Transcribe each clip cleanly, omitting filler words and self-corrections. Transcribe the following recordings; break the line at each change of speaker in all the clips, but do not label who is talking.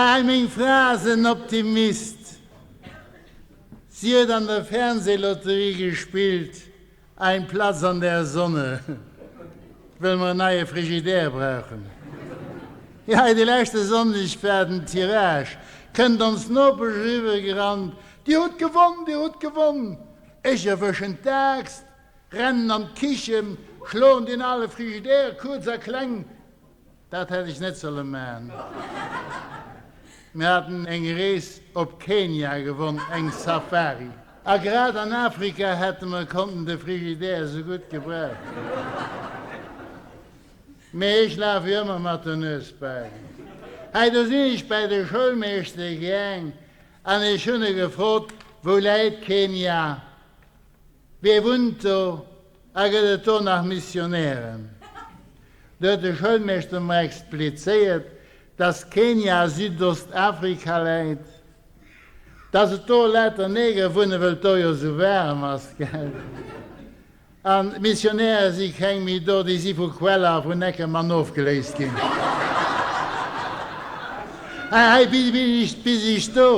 Hei, meng Fra ass en Optimist. Si huet an der Fernseh-Lotterie gespillt, Ein Platz an der Sonne, wëll mer en neie Frigidaire brauchen. Jo, hei de leschte Sonndeg war den Tirage, kënnt ons Nopesch eriwwer gerannt, Dir hutt gewonn, Dir hutt gewonn! Ech erwëschen d'Aaxt, rennen an d'Kichen, schloen deen ale Frigidaire kuerz a kleng. Dat hätt ech net solle man. Mir haten eng Rees op Kenia gewonn, eng Safari. A grad an Afrika hätte mer konnten de Frigidaire sou gutt gebrauchen. Mee ech laf jo ëmmer mat der Nues bäi. Hei, do sinn ech bäi de Schoulmeeschter gaang an ech hunn e gefrot, Wou läit Kenia? Wie wunnt do a gëtt et do nach Missionären? Do huet de Schoulmeeschter mer explizéiert, dass Kenia a Südostafrika läit, dass et do lauter Neger wunnen, wëll et do jo esou waarem ass, gell? An d'Missionäre si keng méi do, déi si vu Queller a vun Neckermann ofgeléist ginn. Hei, bis ech do,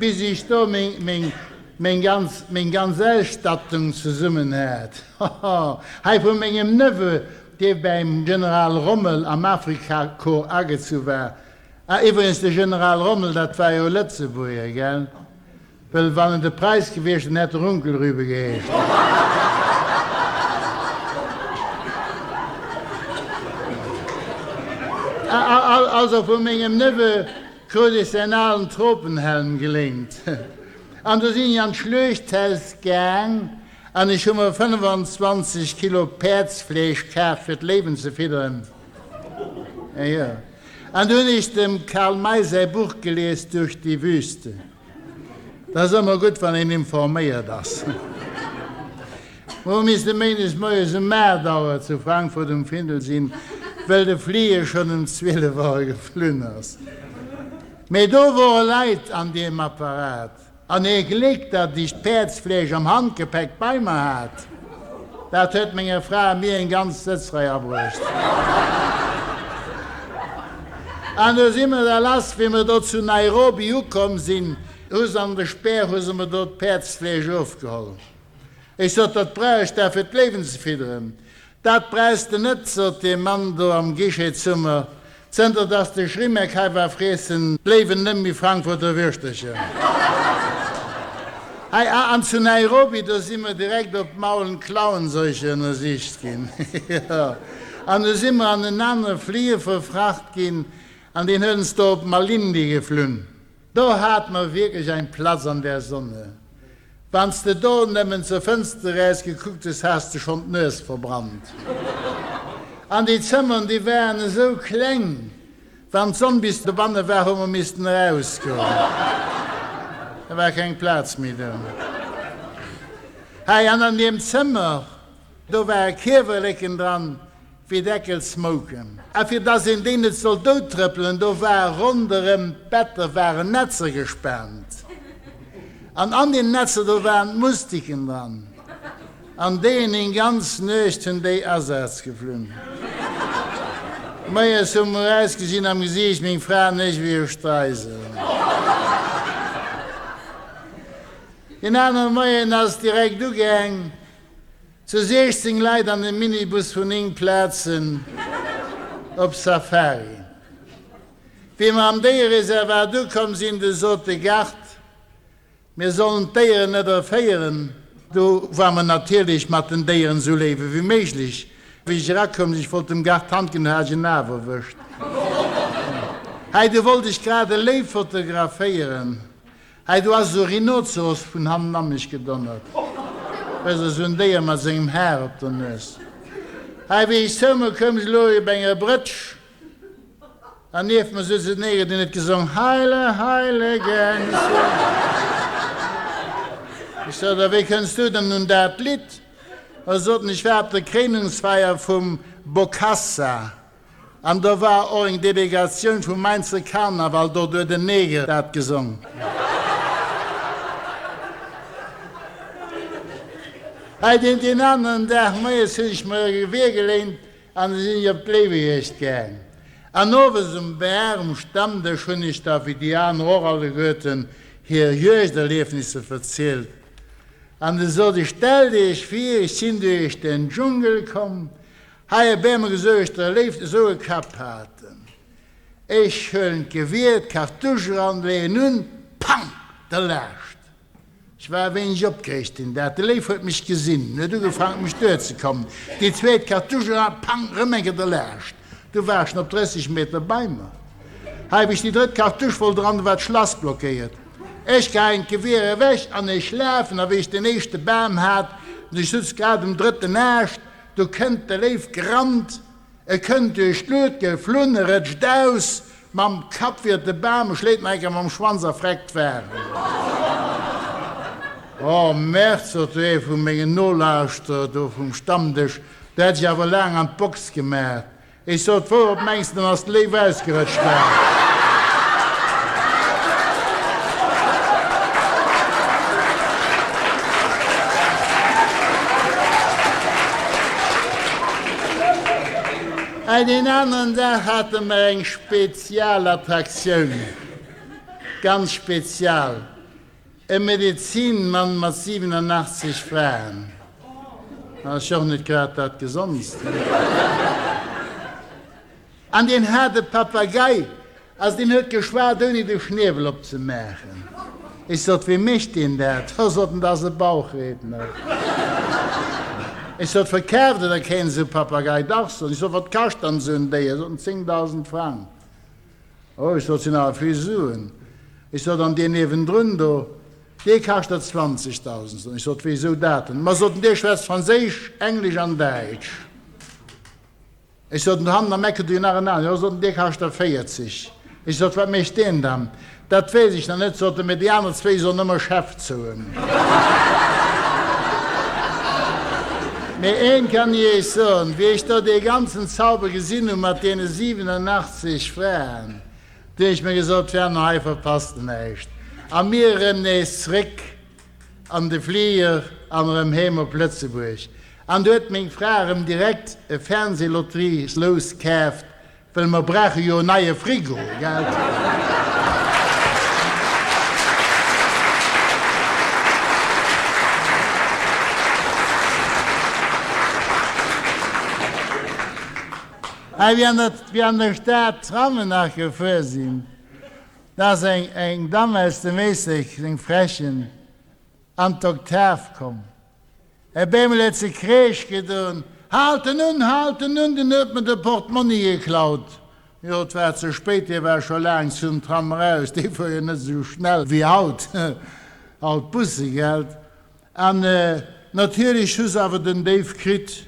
bis ech do meng, meng ganz, meng ganz Ausstattung zesummen hat. Hoho, hei vu mengem Neveu, dee beim General Rommel am Afrikakorps agezu war. Ah, iwwregens, de General Rommel, dat war jo e Lëtzebuerger, gell? Well wann et e Preis gewiescht, dann hätt e Runkelrübe geheescht. Also vu mengem Neveu krut ech säin alen Tropenhelm geléint. An du sinn ech an d'Schluechthaus gaang an ech hu mer 25 Kilo Päerdsfleesch kaf fir d'Léiwen ze fidderen. Jo. An du hunn ech dem Karl May säi Buch gelies Durch die Wüste. Dat ass ëmmer gutt, wann een informéiert ass. Mer hu misste méindes moies um 8 Auer zu Frankfurt um Findel sinn, well de Fliger schonn um 12 Auer geflunn ass. Mee do wore Leit an deem Apparat, an ee Gléck, datt ech d'Päerdsfleesch am Handgepäck bei mer hat. Dat huet menger Fra a mir eng ganz Sëtzrei abruecht. An du si mer da lass. Wéi mer do zu Nairobi ukomm sinn, hu se an de Spär hu se mer do d'Päerdsfleesch ofgeholl. Ech sot, Dat brauch ech da fir d'Léiwen ze fidderen. Dat brauchs de net, sot dee Mann do am Guichet zu mer, zënter dass de Schrimmeck hei war friessen d'Léiwen nëmme méi Frankfurter Würschtercher. Hei, an zu Nairobi, do si mer direkt op d'Maul und Klauenseuche ënnersicht ginn. Jo, an du si mer an en anere Fliger verfracht ginn, an deen huet ons do op Malindi geflunn. Do hat mer wierklech eng Platz an der Sonne. Wann s de do nëmmen zur Fënster eraus gekuckt hues, has de schonn d'Nues verbrannt. An déi Zëmmeren, déi waren esou kleng, wann d'Sonn bis dobanne war, hu mer missten erausgoen. Da war keng Plaz méi do. Hei, an an deem Zëmmer, do ware Kiewerleken dran, wéi Deckelsmouken. A fir dass een déi net sollt douttrëppelen, do ware ronderëm d'Better waren Netzer gespaant. An an den Netzer, do waren d'Mustiken dran. An déi eng ganz Nuecht hunn déi Asaz geflunn. Moies hu mer ausgesinn am Gesiicht, meng Fra an ech, wéi e Streisel. Deen anere Moien ass et direkt ugaang. Zu 16 Leit an dem Minibus vun 9 Plazen op Safari. Wéi mer am Déierereservat ukomm sinn, du sot de Gard, mir sollen d'Déieren net erféieren. Do war mer natierlech mat den Déieren esou léif ewéi méiglech. Wéi ech erakoum sinn, ech wollt dem Gard d'Hand ginn, du hat ech en Af erwëscht. Hei, du wollt ech grad e Léiw fotograféieren. Hei do ass esou e Rhinozeros vun hannen a mech gedonnert. Weess esou en Déier mat sengem Haar op der Nues. Hei wéi ech zou mer koum, louch ech op enger Brëtsch an nieft mer souz en Neger, deen huet gesong, Heile, heile Gänschen. Ech sot, A wéi kënns du denn un dat Lidd? A sot en, Ech war op der Kréinungsfeier vum Bokassa. An do war och eng Delegatioun vum Mainzer Karnaval do, do huet en Neger dat gesong. Hei deen deen aneren Dag moies hunn ech mer e Gewier geléint an du sinn ech op d'Léiwejuegd gaang. An owes um Bar um Stammdësch hunn ech da, wéi déi aner och alleguerten, hir Juegderliefnisser verzielt. An du sot ech, Stellt iech vir, ech sinn duerch den Dschungel komm, hei op eemol gesou ech der Léift esou e Kapp haten. Ech huelen d'Gewier, d'Kartusch eran, leeën un, pang, der laascht. Ech war e wéineg opgereegt deen Dag. De Léiw huet mech gesinn, en huet ugefaangen op mech duerzekommen. Déi zweet Kartusch eran, pang, rëm eng Kéier derlaascht. Du war ech schon op 30 Meter bei mer. Hei, wéi ech déi drëtt Kartusch wollt eran, du war d'Schlass blockéiert. Ech geheien d'Gewier ewech an ech lafen, a wéi ech den éischte Bam hat, an ech sutz grad um drëtten Aascht, du kënnt de Léiw gerannt. E kënnt duerch d'Lued geflunn, e rëtscht aus, mam Kapp wiert de Bam, e schléit nach eng Kéier mam Schwanz a freckt d'Waren. Oh Merde, sot du ee vu mengen Nolauschterer do vum Stammdësch, do hätt ech awer laang an d'Box gemaach. Ech sot, Wourop mengs de, ass de Léiw ausgerëtscht war? Hei deen aneren Dag hate mer eng Spezialattraktioun, ganz spezial, e Medezinmann mat 87 Fraen. Dat ass jo och net grad dat Gesondst. An deen hat e Papagei, also deen huet geschwat ouni de Schniewel opzemaachen. Ech sot, Wéi mécht deen dat? Da sot en, Dat ass e Bauchredner. Ech sot, Verkaaft Der da keen esou Papagei? Dach, sot en. Ech sot, Wat kascht dann esou en Déier? Sot en, 10.000 Frang. Oh, ech sot, sinn awer vill Suen. Ech sot, an deen niewendrun do, dee kascht der 20.000. Sot en. Ech sot, Wéisou dat denn? Ma, sot en, dee schwätzt Franséisch, Englesch an Däitsch. Ech sot, do hannen am Eck hutt Der jo nach en aneren. Jo, sot en, dee kascht der 40. Ech sot, Wat mécht deen dann? Dat weess ech nach net, sot en, mee déi aner zwéi soen ëmmer Chef zou em. Mee eent kann ech Iech soen, Wéi ech do dee ganzen Zauber gesinn hu mat deene 87 Fraen, du hunn ech mir gesot, Fernand, hei verpasst de näischt. A mir erëm nees zréck an de Fliger an erëm heem op Lëtzebuerg. An du huet meng Fra erëm direkt e Fernseh-Lotterieslous kaaft, Well mer brauche jo en neie Frigo, gelt? Hei, wéi an der, wéi an der Stad d'Trammen nach gefuer sinn, da ass eng, eng Damm aus dem Éislek, eng Frechen, an d'Oktav komm. Op eemol huet se Kreesch gedoen, Haalt en un, haalt en un, den huet mer de Portmonni geklaut! Jo, et war ze spéit, hie war scho laang zum Tram eraus, dee fuer jo net esou schnell wéi haut, haut d'Busse, gelt? An natierlech hu se awer den Déif kritt.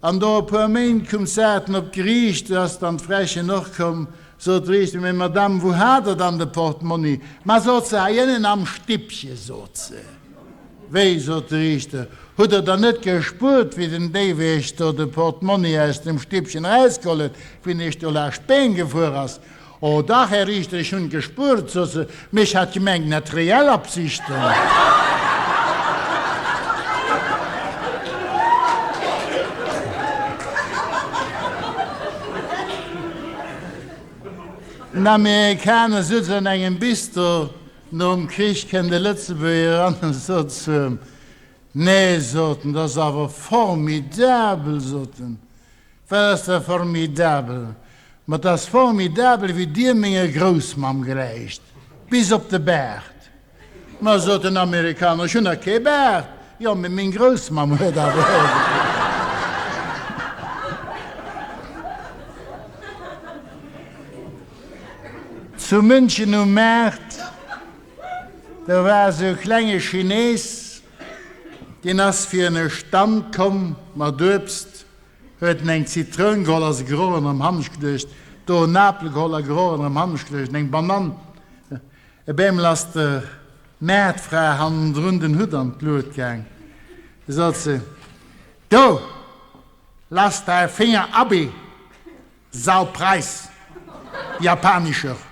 An do e puer Méint koum d'Saaten op d'Geriicht, do ass dann d'Frächen och komm, sot d'Riichterin, Mee Madame, wou hat Der dann de Portmonni? Ma, sot se, hei ënnen am Stippche, sot se. Wéi, sot de Riichter, hutt Der dann net gespuert, wéi den Déif Iech do de Portmonni aus dem Stippchen erausgeholl huet, wéi en Iech do laascht d'Been gefuer ass? O dach, Här Riichter, ech hunn gespuert, sot se, mee ech hat gemengt, en hätt reell Absichten. En Amerikaner sutz an engem Bistro. Nom Krich kënnt e Lëtzebuerger eran a sot zu em, Nee, sot en, dat ass awer formidabel, sot en. Wat ass da formidabel? Ma 't ass formidabel, wéi Dir menger Groussmamm gläicht, bis op de Baart. Ma, sot den Amerikaner, ech hunn nach kee Baart. Jo, mee meng Groussmamm huet awer een. Zu München um Maart, do war esou e klenge Chines, deen ass virun e Stand komm mat Uebst, huet en eng Zitroun geholl a se geroch an erëm hannescht geluecht, do en Apel geholl a geroch an erëm hannescht geluecht, eng Banann. Op eemol ass der Maartfra hannendrun den Hutt an d'Luet gaang. Du sot se, Do, lass däi Finger abi! Saupreis, japanischer.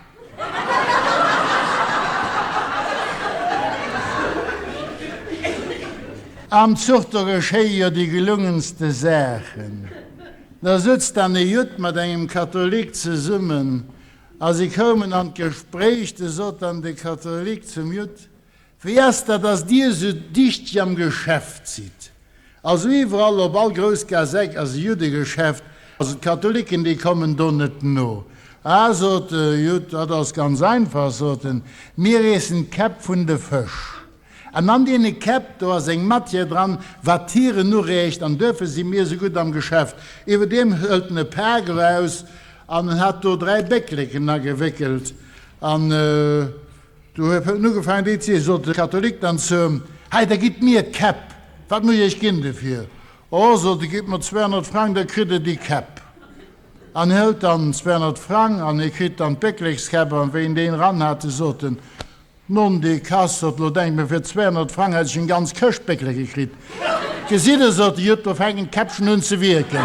Am Zuch, do geschéie jo déi gelungenste Saachen. Da sutz dann e Judd mat engem Katholik zesummen a si koumen an d'Gespréich. Du sot dann de Katholik zum Judd, Wéi ass dat, dass Dir esou dichteg am Geschäft sidd? Also iwwerall op all grouss Gaass-Eck ass e Juddegeschäft. Also d'Katholiken, déi kommen do net no. Ah, sot de Judd, dat ass ganz einfach, sot en, mir iessen d'Käpp vun de Fësch. An an deene Käpp, do ass eng Matière dran, wat d'Tieren ureegt, an duerfir si mir esou gutt am Geschäft. Iwwerdeem hëlt en e Pak eraus an en hat do 3 Béckleken agewéckelt an du huet en ugefaangen déi ze. Sot de Katholik dann zu em, Hei, da gitt mir d'Käpp, wat muss ech iech ginn dofir? Oh, sot e, gitt mer 200 Frang, da kritt der déi Käpp. An hëlt dann 200 Frang an hie kritt dann d'Bécklekskäpp an wéi en deen eran hat, du sot en, Non de Kass, sot lo denk mir, fir 200 Frang hätt ech eng ganz Këscht Béckele gekritt. Gesitt Der, sot de Judd, do fänken d'Käpp schon un ze wierken.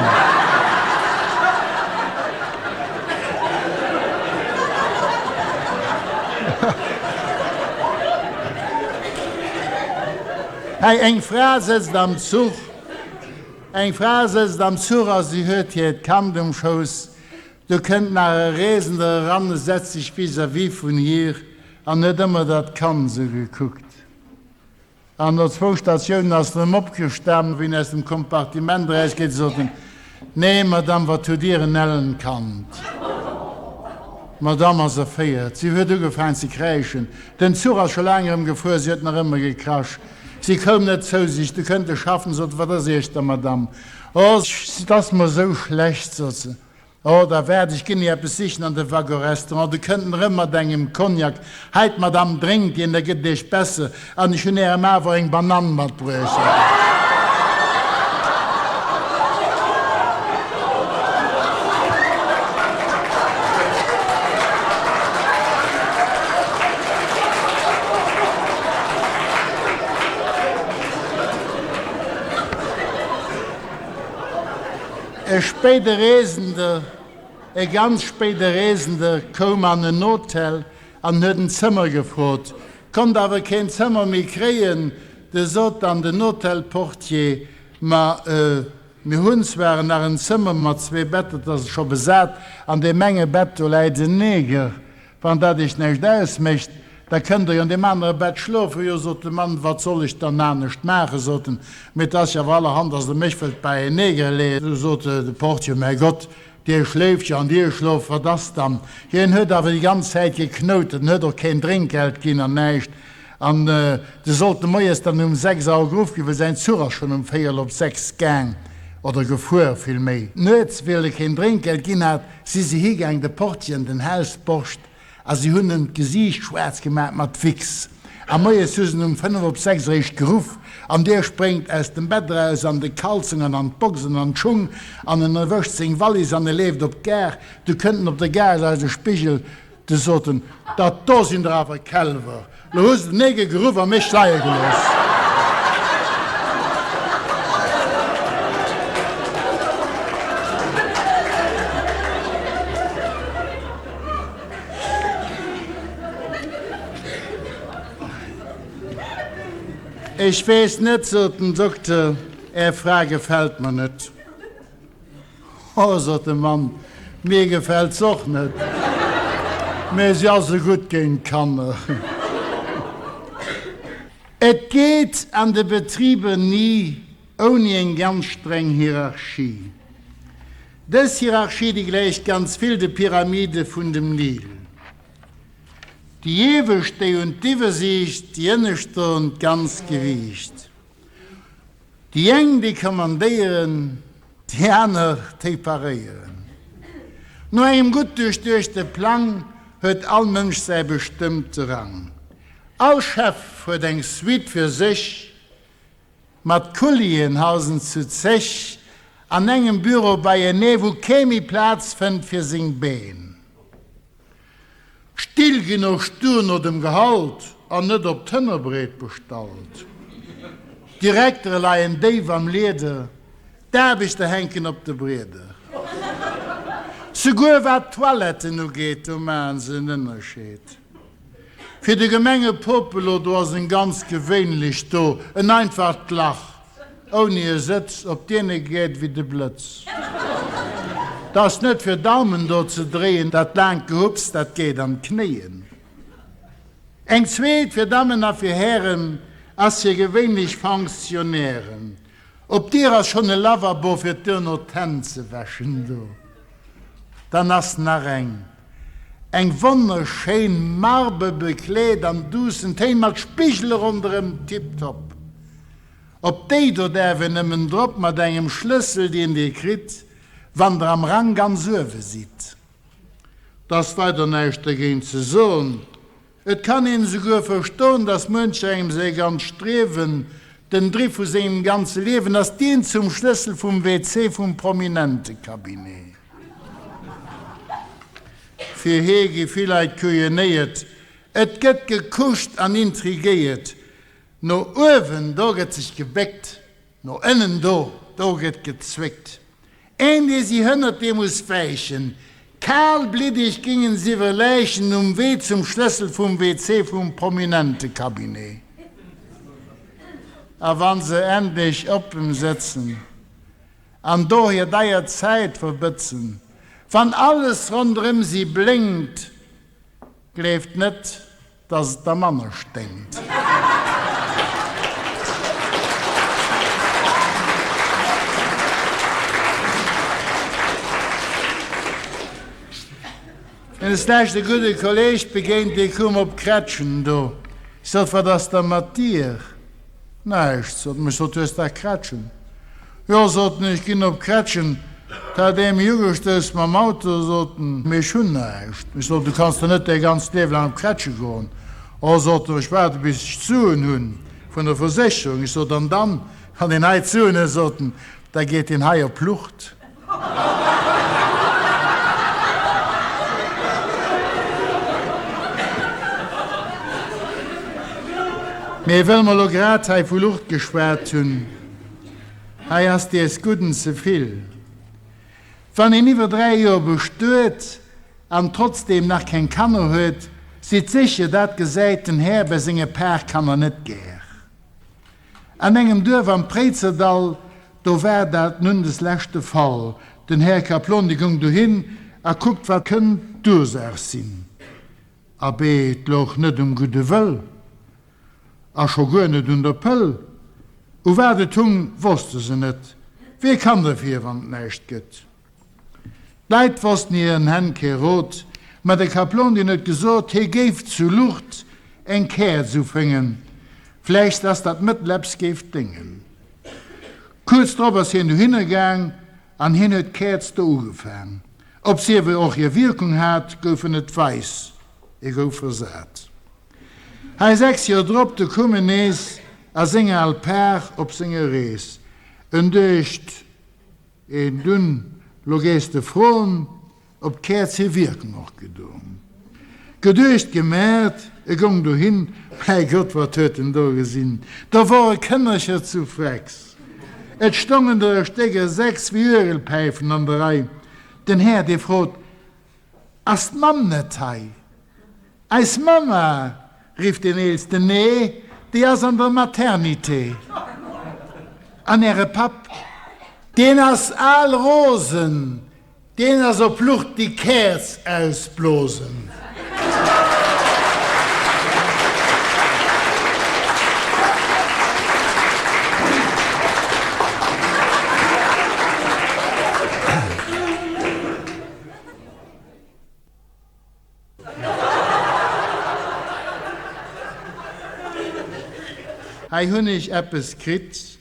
Hei, eng Fra sëtzt am Zuch, eng Fra sëtzt am Zuch a si huet hiert Kand um Schouss. Do kënnt nach e Reesender eran, e setzt sech vis-à-vis vun hir an huet ëmmer dat Kand sou gekuckt. An no zwou Statiounen ass en erëm opgestan, wéi en aus dem Kompartiment erausgeet, sot en, Nee, Madame, wat hutt Dir en ellent Kand! D'Madame ass erféiert, si huet ugefaangen ze kräischen. Den Zuch ass scho laang erëm gefuer, si huet nach ëmmer gekrasch. Si koum net zou sech. Du kënnt de Schaffen, sot, Wat ass Iech da, Madame? Oh, 't ass mer sou schlecht, sot se. Oh, da waart, ech ginn Iech eppes sichen an de Wagon-Restaurant. Du kënnt en erëm mat engem Cognac. Hei, d'Madame drénkt dien, da gëtt et Iech besser. An ech hunn Ärem awer eng Banann matbruecht. E spéide Reesender, e ganz spéide Reesender koum an en Hotel an huet en Zëmmer gefrot, konnt awer keen Zëmmer méi kréien. Du sot dann den Hotelportier, Ma mir hunn zwar nach en Zëmmer mat zwee Better, 't ass scho besat, an deem enge Bett do läit en Neger. Wann dat iech näischt ausmécht, da kënnt der jo an deem anere Bett schlofen. Jo, sot de Mann, wat soll ech dann anescht maachen? Sot en, mee 't ass jo awer allerhand, dass der mech wëllt beienee leeën. Du sot de Portier, Mäi Gott, dir schléift jo an dir schloft, wat ass dann? Hien huet awer déi ganz Zäit geknout, en huet och keen Drénkgeld ginn an näischt. An de sollt de moies dann um 6 Auer geruff ginn, well säin Zuch ass schonn um véierel op 6 gaang, oder gefuer villméi. Nuets, well e keen Drénkgeld ginn hat, Si si higaang, de Portier an den Hausborscht, a si hunn em d'Gesiicht schwaarz gemaach mat Wichs. A moies hu s'en um 5 op 6 eréischt geruff, an dee spréngt aus dem Bett eraus, an de Kalzong an an d'Box an an d'Schung, an en erwëscht seng Wallis an e leeft op d'Gare. Du kënnt en op der Gare aus e Spigel, Du sot en, Dat do sinn der awer Kälwer, lo hu se den Neger geruff a mech leie gelooss. Ech weess net, sot den Dokter, Är Fra gefält mer net. Oh, sot de Mann, mir gefält s'och net, mä si ass esou gutt géint d'Kanner. Et geet an de Betriber ni ouni eng ganz streng Hierarchie. Dës Hierarchie, déi gläicht ganz vill de Pyramide vun dem Nil. Déi iewescht, déi hunn d'Iwwersiicht, déi ënneschter hunn d'ganz Gewiicht. Déi eng, déi kommandéieren, déi aner, déi paréieren. No engem gutt duerchduechte Plang huet all Mënsch säi bestëmmte Rang. All Chef huet eng Suite fir sech, mat Kullien hausen zu zeg an engem Büro beienee, wou kee méi Plaz fënnt fir seng Been. D'Still ginn och stur no dem Gehalt an net op d'Hënnerbreet bestallt. D'Direktere leien déif am Lieder, d'Aarbechter hänken op de Brieder. Souguer wat d'Toiletten ugeet, do maachen se en Ënnerscheed. Fir de gemenge Popelo, do ass en ganz gewéinlech do, en einfacht Lach, ouni e Sëtz, op dien e geet wéi de Blëtz. 't ass net fir Daumen do ze dréien, dat laangt Gehupps, dat geet an d'Knéien. Eng zweet fir Dammen a fir Hären ass fir gewéinlech Fonctionnairen. Op d'Dier ass schonn e Lavabo fir duerno d'Hänn ze wäschen do. Dann ass nach eng, eng wonnerschéin marbebekleet an duussen Téin mat Spigele ronderëm, tiptop. Op déi do däerf een nëmmen drop mat engem Schlëssel deen dir kritt, wann der am Rang ganz uewe sidd. 't ass weider näischt dergéint ze soen. Et kann een esouguer verstoen, dass muencher engem säi ganz Striewen, den Driff vu sengem ganze Liewen ass deen zum Schlëssel vum WC vum Prominentecabinet. Fir hie gi vill Leit kujenéiert, et gëtt gekuscht an intrigéiert. No uewen, do gëtt sech gebéckt, No ënnen do, do gëtt gezwéckt. Een, dee si hënnert, dee muss wäichen. Kalbliddeg gingen s'iwwer Läichen um Wee zum Schlëssel vum WC vum Prominentecabinet. A wann se endlech op em sëtzen an do hir deier Zäit verbëtzen, wann alles ronderëm si blénkt, gleeft net, Dass et der manner sténkt. Hunn es lescht e gudde Kolleg begéint, dee koum op Kretschen do. Ech sot, Wat ass da mat dir? Näischt, sot en. Ech sot, Du hues dach Kretschen. Jo, sot en, ech ginn op Kretschen. 't hat ee mech ugestouss mam Auto, sot en, mee ech hunn näischt. Ech sot, Du kanns der net däi ganzt Liewe laang op Kretsche goen. Oh, sot en, ech waarde bis ech d'Suen hunn vun der Versécherung. Ech sot, An dann, wann een hei d'Suen huet, sot en, da geet een hei op Lucht. Mee wëll mer lo grad hei vu Lucht geschwat hunn, hei ass dees Gudden ze vill. Wann een iwwer 3 Joer bestuet an trotzdeem nach keng Kanner huet, sidd sécher, dat gesäit den Här bei senge Parkanner net gär. An engem Duerf am Préizerdall, do war dat nun des lescht de Fall. Den Här Kaplon, dee goung dohin a kuckt, wat kënnt d'Ursaach sinn. Abee, 't louch net um gudde Wëll a scho guer net un der Pëll. U wat et hung, wosste se net. Wie kann derfir, wann et näischt gëtt? D'Leit wossten hiren Hänn kee Rot, ma de Kaplon, deen huet gesot, hie géif zu Lucht eng Käerz uféngen, vläicht dass dat Mëttel eppes géif déngen. Kuerz drop ass hien dohinner gaang an hien huet d'Käerz do ugefaang. Ob si ewell och hir Wierkung hat, gouf en net weis, e gouf versat. Hei 6 Joer drop, du koum en nees a seng al Par op senger Rees. En duecht, Een dunn, lo gees de froen, ob d'Käerz hir Wierkung och gedoen. Geduecht, gemaacht, e gong dohin, mäi Gott, wat huet en do gesinn, do wore Kënnercher zu Frecks. Et stongen der e Stéck e 6 wéi Uergelpäifen an der Rei. Den Här, dee frot, Ass d'Mamm net hei? Eis Mamma! rifft deen Eelsten, Nee, déi ass an der Maternité. An äre Papp? Deen ass al rosen, deen ass op Flucht déi Käerz ausblosen. Hei hunn ech eppes kritt,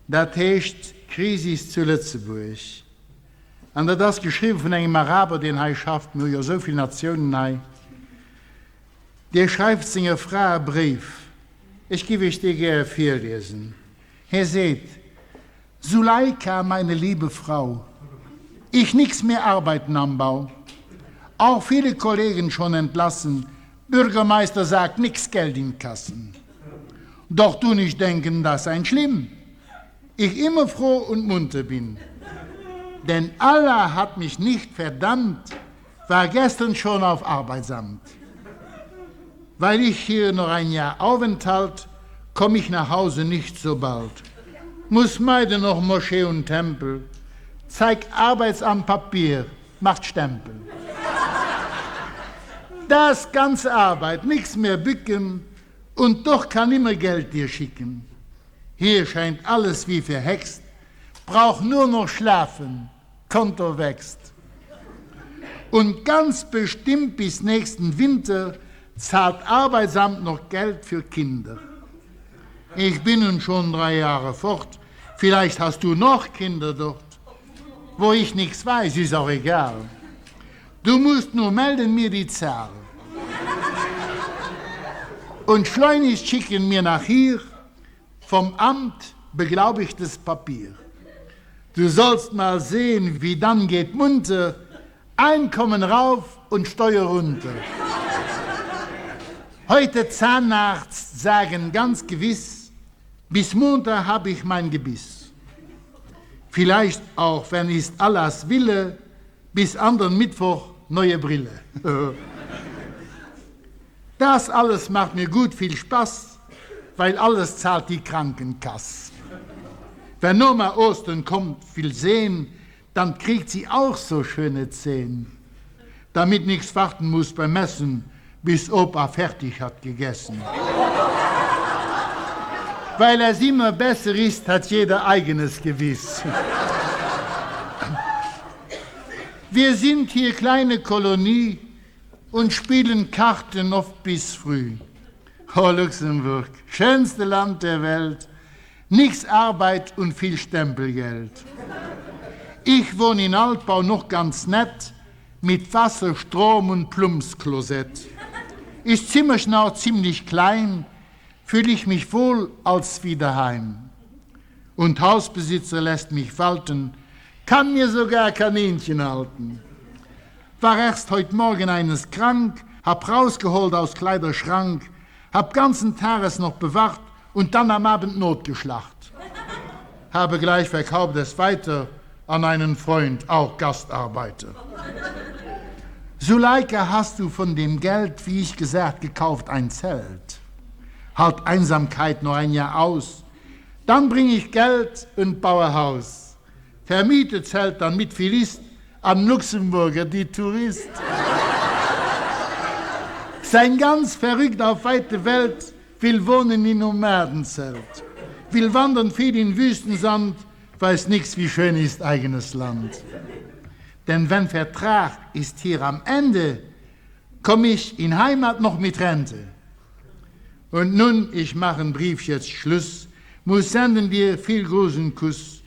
dat heescht Krisis zu Lëtzebuerg. An dat ass geschriwwen vun engem Araber, deen hei schafft, mir hu jo esou vill Natiounen hei, dee schreift senger Fra e Bréif. Ech giff Iech dee gäre virliesen. Hie seet, Suleika, meine liebe Frau, ich nix mehr arbeiten am Bau. Auch viele Kollegen schon entlassen, Bürgermeister sagt nix Geld in Kassen. Doch du nicht denken, das ein schlimm. Ich immer froh und munter bin. Denn Allah hat mich nicht verdammt, war gestern schon auf Arbeitsamt. Weil ich hier noch ein Jahr Aufenthalt, komm ich nach Hause nicht so bald. Muss meiden noch Moschee und Tempel. Zeig Arbeitsamt Papier, macht Stempel. Das ganze Arbeit, nix mehr bücken und doch kann immer Geld dir schicken. Hier scheint alles wie verhext, brauch nur noch schlafen, Konto wächst. Und ganz bestimmt bis nächsten Winter zahlt Arbeitsamt noch Geld für Kinder. Ich bin nun schon drei Jahre fort, vielleicht hast du noch Kinder dort. Wo ich nichts weiß, ist auch egal. Du musst nur melden mir die Zahl. Und schleunigst schicken mir nach hier vom Amt beglaubigtes Papier. Du sollst mal sehen, wie dann geht munter, Einkommen rauf und Steuer runter. Heute Zahnarzt sagen ganz gewiss, bis Montag hab ich mein Gebiss. Vielleicht auch, wenn ist Allahs Wille, bis andern Mittwoch neue Brille. Das alles macht mir gut viel Spaß, weil alles zahlt die Krankenkass. Wenn Oma Ostern kommt, will sehen, dann kriegt sie auch so schöne Zähn. Damit nix warten muss beim Messen, bis Opa fertig hat gegessen. Weil es immer besser ist, hat jeder eigenes Gewiss. Wir sind hier kleine Kolonie und spielen Karten oft bis früh. Oh Luxemburg, schönste Land der Welt, nix Arbeit und viel Stempelgeld. Ich wohne in Altbau noch ganz nett, mit Wasser, Strom und Plumpsklosett. Ist Zimmerchen auch ziemlich klein, fühl ich mich wohl als wie daheim. Und Hausbesitzer lässt mich walten, kann mir sogar Kaninchen halten. War erst heut Morgen eines krank, hab rausgeholt aus Kleiderschrank, hab ganzen Tages noch bewacht und dann am Abend notgeschlacht. Habe gleich verkauft es weiter an einen Freund, auch Gastarbeiter. Suleika hast du von dem Geld, wie ich gesagt, gekauft ein Zelt. Halt Einsamkeit nur ein Jahr aus, dann bring ich Geld und baue Haus. Vermiete Zelt dann mit viel ist an Luxemburger, die Tourist. Sein ganz verrückt auf weite Welt, will wohnen in Nomadenzelt, will wandern viel in Wüstensand, weiß nix, wie schön ist eigenes Land. Denn wenn Vertrag ist hier am Ende, komm ich in Heimat noch mit Rente. Und nun, ich mach en Brief jetzt Schluss, muss senden dir viel großen Kuss.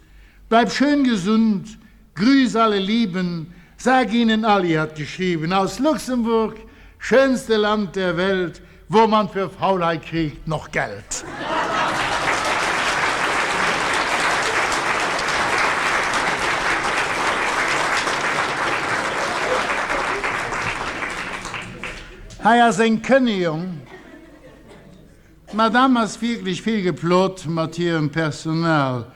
Bleib schön gesund, grüß alle Lieben, sag ihnen Alli hat geschrieben aus Luxemburg, schönste Land der Welt, wo man für Faulheit kriegt noch Geld. Hei ass eng Kënnegung. D'Madame ass wierklech vill geplot mat hirem Personal.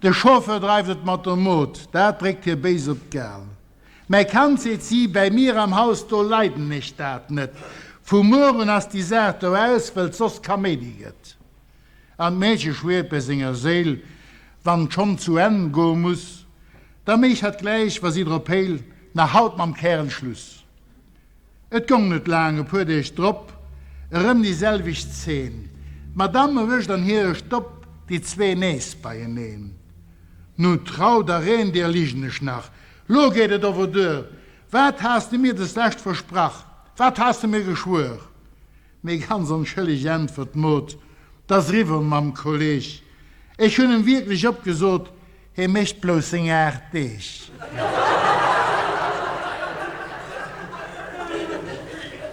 De Chauffeur dreift et mat der Mod, dat dréckt hir béis op d'Gal. Mäi Kand, seet si, bäi mir am Haus, do leiden ech dat net. Vu muer un ass déi Saach do aus, wëll 't soss Kaméidi gëtt. An d'Meedche schwiert bei senger Séil, wann 't schonn zu Enn goe muss, da méich hatt gläich, wa si drop héil, nach haut mam Kärel Schluss. Et gong net laang, e puer Deeg drop, erëm déi selwecht Zeen. D'Madame erwëscht an hire Stopp déi zwee nees beieneen. Nu trau der een, dir ligen ech nach, lo geet et ower duer! Wat has de mir deslescht versprach, wat has de mir geschwuer? Mee ganz onschëlleg äntwert d'Mod, 't ass eriwwer mam Kolleg, ech hunn em wierklech opgesot, hie mécht blouss seng 8 Deeg.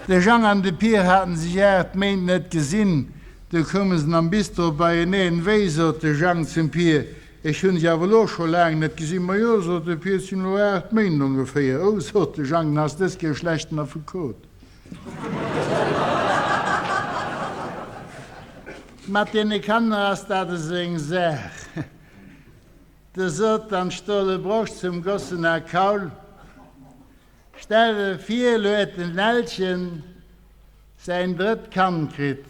De Jang an de Pier haten sech 8 Méint net gesinn, du koume se am Bistro beieneen. Wéi, sot de Jang zum Pier, ech hunn dech awer elo scho laang net gesinn. Majo, sot de Pier, et sinn elo 8 Méint ongeféier. Oh, sot de Jang, dann ass dës Kéier schlechten Affekot. Mat deene Kanner ass dat esou eng Saach. Du sot dann d'Stole Broscht zum Gossen a Kaul, Stell der vir, elo hätt den Lellchen säin drëtt Kand kritt.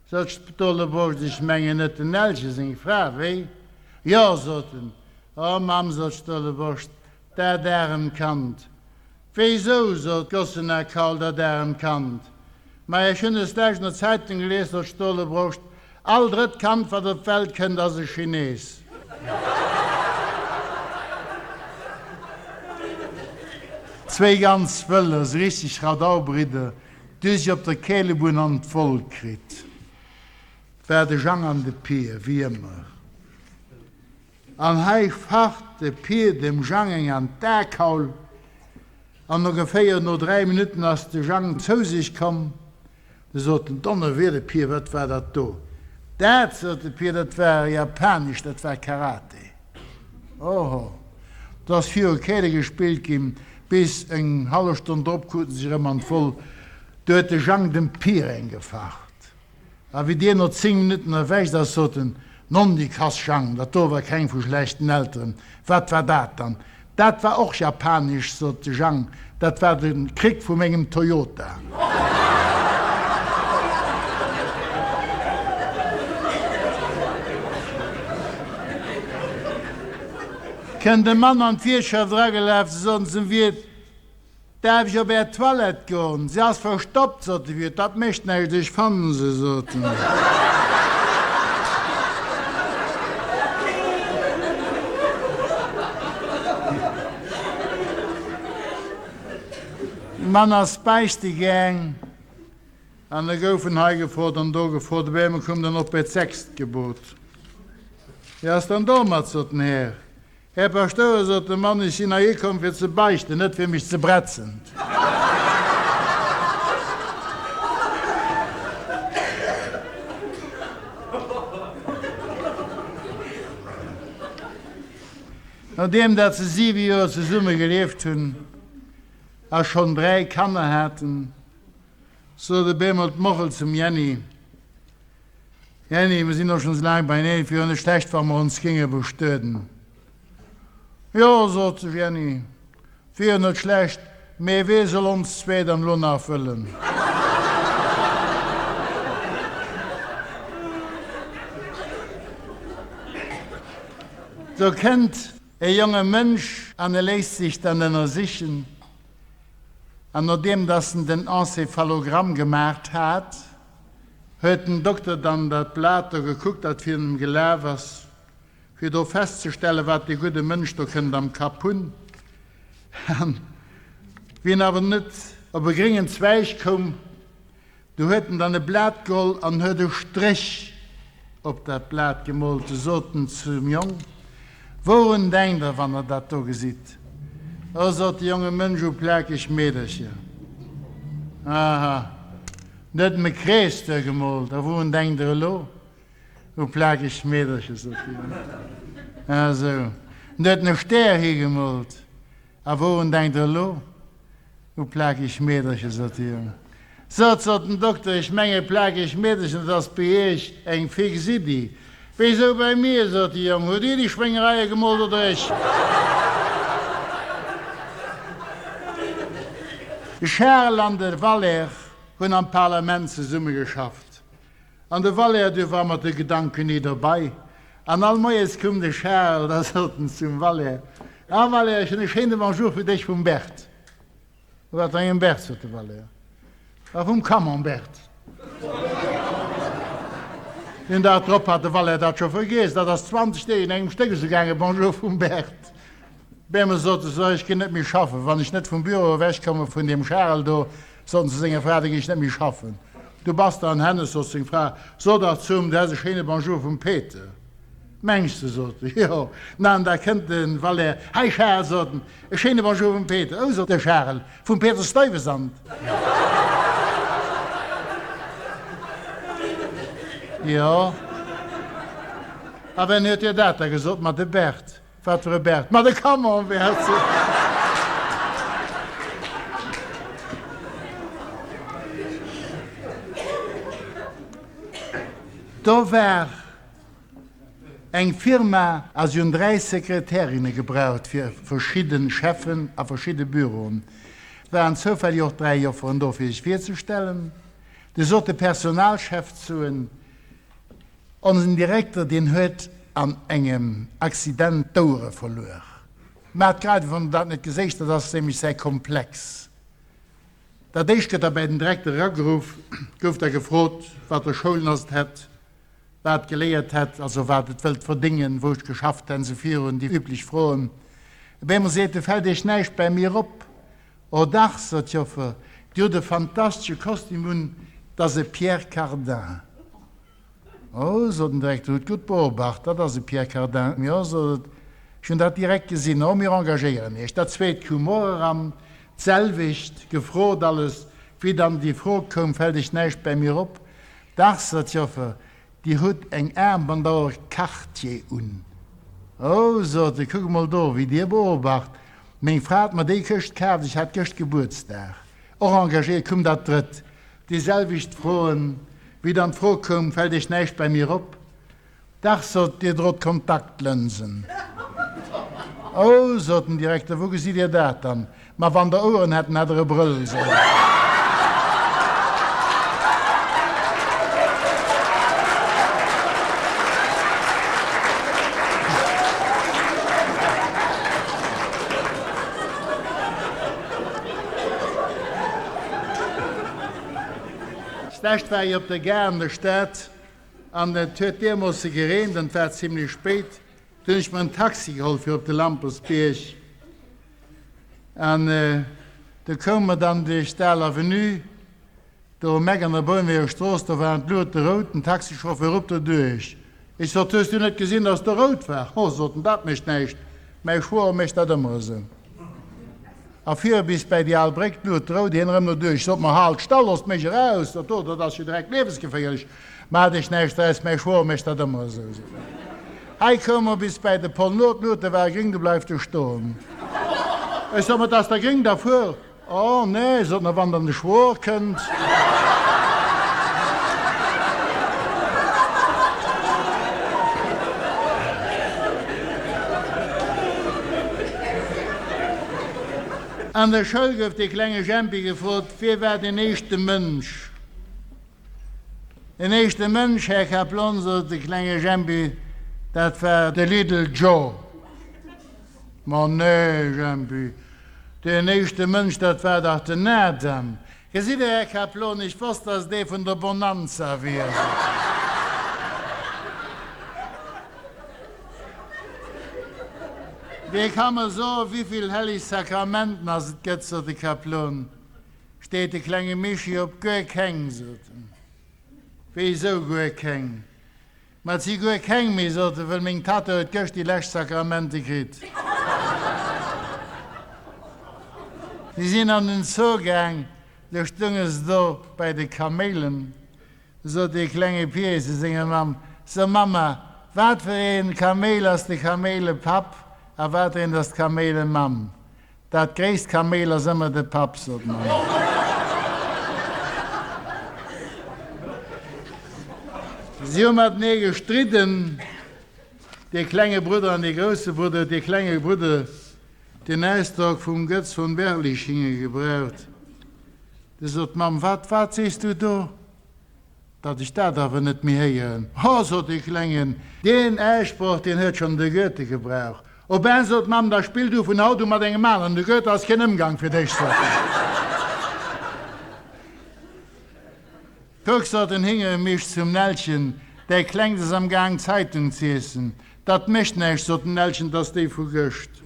Sot d'Stole Broscht, Ech mengen net den Lellche seng Fra, wéi? Jo, sot en. O Mamm, sot d'Stoleboscht, dat aremt Kand! Wéisou, sot d'Gossenerkaul, dat aremt Kand? Ma ech hunn es d'lescht an der Zeitung gelies, sot d'Stolebroscht, all drëtt Kand, wat op d'Welt kënnt, ass e Chines. Zwéi ganz Wëller, esou richteg Radaubridder, déi hu sech op der Kälebunn an d'Woll kritt. 't war de Jang an de Pier, wéi ëmmer. An hei facht de Pier dem Jang eng an d'Akaul, an ongeféier no 3 Minutten ass de Jang zou sech komm. Du sot en, Donnerwieder, Pier, wat war dat do? Dat, sot de Pier, dat war japanesch, dat war Karate. Oho, do ass viru Käle gespillt ginn, bis eng hallef Stonn drop kruten se sech erëm an d'Woll. Du huet de Jang dem Pier eng gefacht. A wéi deen no 10 Minutten erwächt ass, sot en, Nondikass, Jang, dat do war keng vu schlechten Elteren. Wat war dat dann? Dat war och japanesch, sot de Jang, dat war de Krick vu mengem Toyota. Kënnt e Mann an d'Wiertschaft eragelaf, se soten zum Wiert, Daerf ech op är Toilette goen? Se ass verstoppt, sot de Wiert. Dat mécht näischt, ech fannen se, sot en. De Mann ass beichte gaang an e gouf en hei gefrot an do gefrot. Op eemol koum dann och bei d'sechst Gebot. Wéi ass dann domat? sot den Här. Här Paschtouer, sot de Mann, ech sinn heihi komm fir ze beichten, net fir mech ze bretzen. Nodeem dat se siwe Joer zesumme gelieft hunn a schonn 3 Kanner haten, sot op eemol d'Mochel zum Jenny, Jenny, mir sinn och schonn esou laang beieneen, et wier jo net schlecht, wa mer ons géinge bestueden. Jo, sot de Jenny, et wier jo net schlecht, mee wee soll ons zwee dann elo nach wëllen? Do kënnt e jonge Mënsch an e léisst sech dann ënnersichen, an nodeem dass en den Encéphalogramm gemaacht hat, Huet den Dokter dann dat Blat do gekuckt, dat virun em gelaf ass, fir do festzestellen, wat dee gudde Mënsch do kënnt am Kapp hunn. An wéi en awer net op e gréngen Zweig koum, du huet en dann e Blat geholl an huet e Stréch op dat Blat gemoolt. Du sot en zum Jong, Wourun denkt Der, wann Der dat do gesitt? O, sot de jonge Mënsch, u plakeg Meedercher. Aha. Huet em e Krees duergemoolt. A wourun denkt Der elo? U plakeg Meedercher, sot de Jong. Ah sou. En huet en e Stär higemoolt. A wourun denkt Der elo? U plakeg Meedercher, sot de Jong. Sot, sot den Dokter, ech menge plakeg Meederchen, dat ass bei Iech eng fix Iddi. Wéisou bei mir? sot de Jong, hutt Dir déi Schwéngereie gemoolt oder ech? De Charel an de Valère hunn am Parlament zesumme geschafft. An de Valère, dee war mat de Gedanken ni derbei. An all Moies koum de Charel, da sot en zum Valère, Ah Valère, ech hunn e schéine Bonjour fir dech vum Bert. Wat fir engem Bert? sot de Valère. Ah, vum Camembert. Den Dag drop hat de Valère dat scho vergiess. Dat ass 20 Deeg un engem Stéck esou gaangen, Bonjour vum Bert. Bemol sot e, So, ech ginn net méi schaffen. Wann ech net vum Büro ewechkomme vun deem Charel do, sot en zu senger Fra, da ginn ech net méi schaffen. Du bass der en Hennes, sot seng Fra, so dach zu em, du häss e schéine Bonjour vum Peter. Mengs de, sot e, jo. Na, an da kënnt de Valère, Hei Charel, sot en, e schéine Bonjour vum Peter. Oh, sot de Charel, vum Peter Stuyvesant. Jo. A wen huet dir dat da gesot? Ma de Bert. Wat fir e Bert? Ma de Camembert! Do war eng Firma a si hunn 3 Sekretärinne gebraucht fir verschidde Cheffen a verschidde Büroen. Et waren zoufälleg och 3 Jofferen do fir sech virzestellen. Du sot de Personalchef zu en, Onsen Direkter, deen huet. an engem Accident d'Ouere verluer. Mä et grad wann der dat net geséich, dat ass nämlech säi Komplex. Dat éischt gëtt da bäi den Direkter erageruff, gouf da gefrot, wat der Schoul ass et hätt, wat geléiert hätt, also wat et wëllt verdéngen, wou ech geschafft hätt, esou virun, déi üblech Froen. Op eemol seet e, Fält Iech näischt bäi mir op? Oh dach, sot d'Joffer, Dir hutt e fantastesche Kostüm un, 't ass e Pierre Cardin. Oh, sot den Direkter, hutt gutt beobacht, dat ass e Pierre Cardin. Jo, sot et, ech hunn dat direkt gesinn. Oh, mir engagéieren Iech. Dat zweet koum och eran, d'selwecht gefrot alles. Wéi dann déi Fro koum, fält Iech näischt bäi mir op? Dach, sot d'Joffer, Dir hutt eng Aarmbandauer Cartier un. Oh, sot e, kuck emol do, wéi Dir beobacht. Meng Fra hat mer déi Këscht kaaft, ech hat gëscht Gebuertsdag. Och engagéiert koum dat drëtt. Déi selwecht Froen. Wéi dann d'Fro koum, Fält Iech näischt bäi mir op? Dach, sot, Dir drot Kontaktlënsen. Oh, sot den Direkter, wou gesitt Dir dat dann? Ma wann Der Oueren hätten, hätt Der e Brëll, sot en. D'lescht war ech op der Gare an der Stad an et huet deermoosse gereent an et war zimlech spéit. Du hunn ech mer en Taxi geholl fir op de Lampersbierg an du koume mer dann duerch d'Al Avenue, do um Eck an der Bounewéger Strooss, do waren d'Luete rout, den Taxichauffeur ruppt do duerch. Ech sot, Hues du net gesinn, dass do rout war? Ho, sot en, dat mécht näischt, mäi Schwoer mécht dat ëmmer esou. A vir bis bäi déi al Bréck, d'Luut rout, hien erëm no duerch. Sot mer, Halt, stall, loosst mech eraus, dat do, dat ass jo direkt liewesgeféierlech. Maacht iech näischt draus, mäi Schwoer mécht dat ëmmer esou, sot en. Hei koume mer bis bäi de Pont Nord, d'Luute ware gréng, du bleif do stoen. Ech sot, Ma 't ass da gréng, da fuer. Oh nee, sot en, a wann dann de Schwoer kënnt? An der Schoul gouf de klenge Jempi gefrot, Wie war den éischte Mënsch? Den éischte Mënsch, Här Kaplon, sot de klenge Jempi, dat war de Little Joe. Ma nee, Jempi, deen éischte Mënsch, dat war dach den Adam. Gesitt Der, Här Kaplon, ech wosst, dass et ee vun der Bonanza wier, sot hien. Wee ka mer soen, wivill helleg Sakramenten ass et gëtt? sot de Kaplon. Steet de klenge Mischi op, Guer keng, sot en. Wéi esou guer keng? Ma et si guer keng méi, sot e, wëll meng Tatta huet gëscht déi lescht Sakramente kritt. Si sinn an den Zoo gaang, du stunge se do bäi de Kaméilen. Du sot dee klenge Pier zu senger Mamm, So Mamma, wat fir een Kaméil ass de Kaméilepapp a wat eent ass d'Kaméilemamm? Dat gréisst Kaméil ass ëmmer de Papp, sot d'Mamm. Si hu matenee gestridden, dee klenge Brudder an dee grousse Brudder. Huet dee klenge Brudder den Ausdrock vum Götz von Berlichingen gebraucht. Du sot d'Mamm, Wat, wat sees du do? Datt ech dat awer net méi héieren. Ho, sot dee Klengen, deen Äisproch, deen huet schonn de Goethe gebraucht. O ben, sot d'Mamm, da spill du vun haut u mat engem aneren, de Goethe ass keen Ëmgang fir dech, sot en. Kuck, sot den Hingeremisch zum Nelchen, däi Klengt ass am Gaang Zeitung z'iessen. Dat mécht näischt, sot den Nelchen, 't ass déi vu gëscht.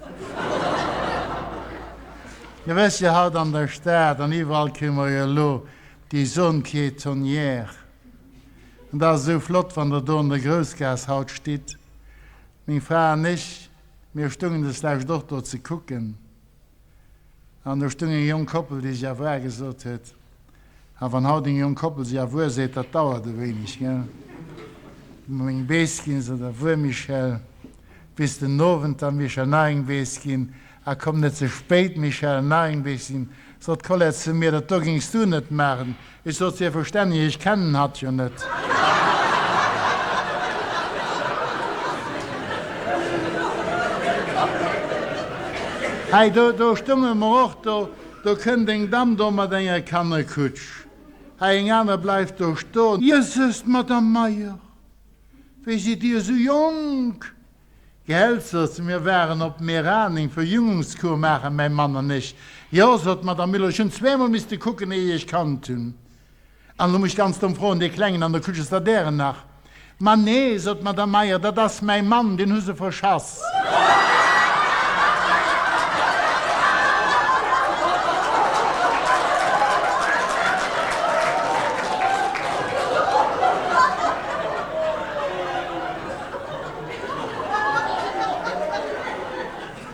Dir wësst jo, haut an der Stad an iwwerall kréie mer jo elo Déi Zone piétonnière. An dat ass esou flott, wann Der do an der Groussgaass haut stitt. Meng Fra an ech, mir stungen deslescht och do ze kucken. An do stung eng jonk Koppel, déi sech au revoir gesot huet. A wann haut eng jonk Koppel sech au revoir seet, dat dauert e wéineg, gell? Meng Bees ginn, sot, Au revoir, Michèle, bis den Owend dann, Michèle, nach eng Bees ginn. A komm net ze spéit, Michèle, nach eng Béissin, sot d'Colette zu mir, dat do géings du net maachen. Ech sot, Selbstverständlech, ech kennen hatt jo net. Hei, do, do stunge mer och do, do kënnt eng Damm do mat enger Kannerkutsch, hei eng aner bleift do stoen. Jësses, d'Madame Meyer! Wéi sidd Dir esou jonk? Gell, sot se, mir waren op Meraning Verjüngungskur maachen, mäi Mann an ech. Jo, sot d'Madame Müller, ech hunn zweemol misste kucken, éier ech iech kannt hunn. An elo muss ech ganz domm froen, dee Klengen an der Kutsch, ass dat Ären nach? Ma nee, sot d'Madame Meyer, dat ass mäi Mann, deen hu se verschass.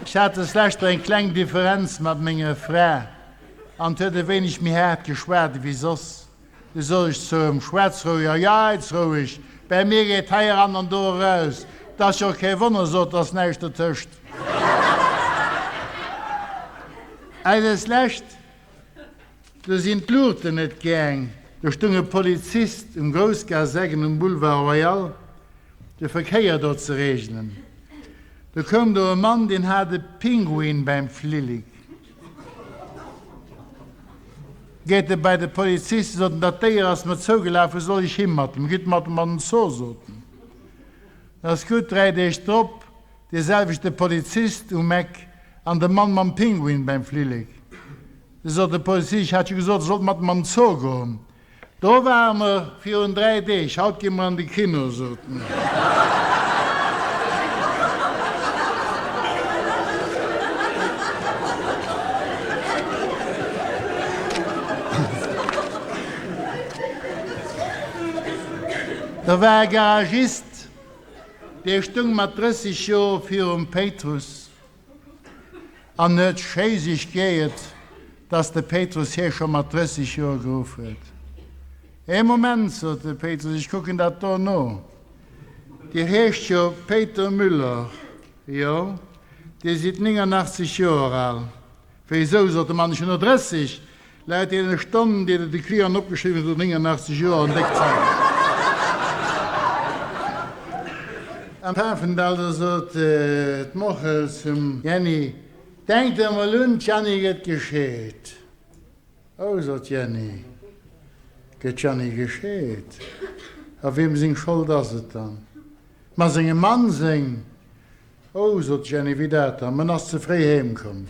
Ech hat des leschter eng kleng Differenz mat menger Fra an 't huet e wéineg méi haart geschwat ewéi soss. Du sot ech zu em, Schwätz roueg a jeitz roueg, bäi mir geet hei eran an do eraus. 't ass jo kee Wonner, sot, 't ass näischt dertëscht. Ei des Lescht, du sinn d'Luuchten net gaang. Do stung e Polizist um Groussgaass-Ecken um Boulevard Royal, de Verkéier do ze reegelen. Do koum do e Mann, deen hat e Pinguin beim Flillik. Geet e bei de Polizist, sot en, dat Déier ass mer zougelaf, wou soll ech hi mat em? Gitt mat em an den Zoo, sot en. Dat ass gutt. 3 Deeg drop, dee selwechte Polizist um Eck an de Mann mam Pinguin beim Flillek. Du sot de Polizist, ech hat jo gesot, e sollt mat em an den Zoo goen. Do ware mer virun 3 Deeg, haut gi mer an de Kino, sot en. Do war e Garagist, dee stung mat 30 Joer virum Péitruss. An huet schéi sech geiert, dass de Péitrus hie scho mat 30 Joer geruff huet. Ee Moment, sot de Péitrus, ech kucken dat do no. Dir heescht jo Péiter Müller? Jo. Dir sidd 89 Joer al. Wéisou, sot de Mann, ech hunn der 30. Laut deene Stonnen, déi der de Client opgeschriwwen huet, 89 Joer an déck Zäit. Am Pafendall, do sot d'Mochel zum Jenny, Denk der mol un, d'Janny gëtt gescheet. Oh, sot d'Jenny, gëtt d'Janny gescheet? A wiem seng Schold ass et dann? Ma sengem Mann seng. Oh, sot d'Jenny, wéi dat dann? Men ass ze fréi heem komm.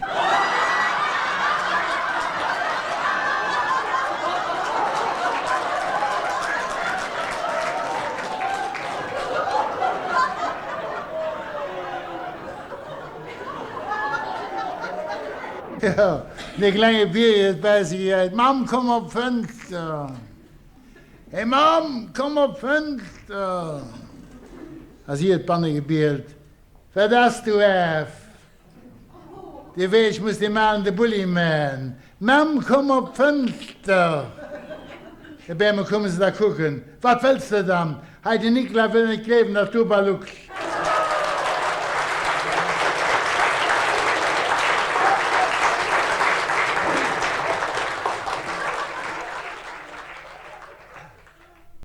Jo, dee klenge Bier huet bäi sech gejäizt, Mamm, komm op d'Fënster! Hey Mamm, komm op d'Fënster! A si huet banne gebielt, Wat ass, du Af? Dir wéi, ech muss deem Alen de Bulli man. Mamm, komm op d'Fënster! Op eemol koume se da kucken. Wat wëlls de dann? Hei, den Nicolas wëll net gleewen, datt du Ballucks.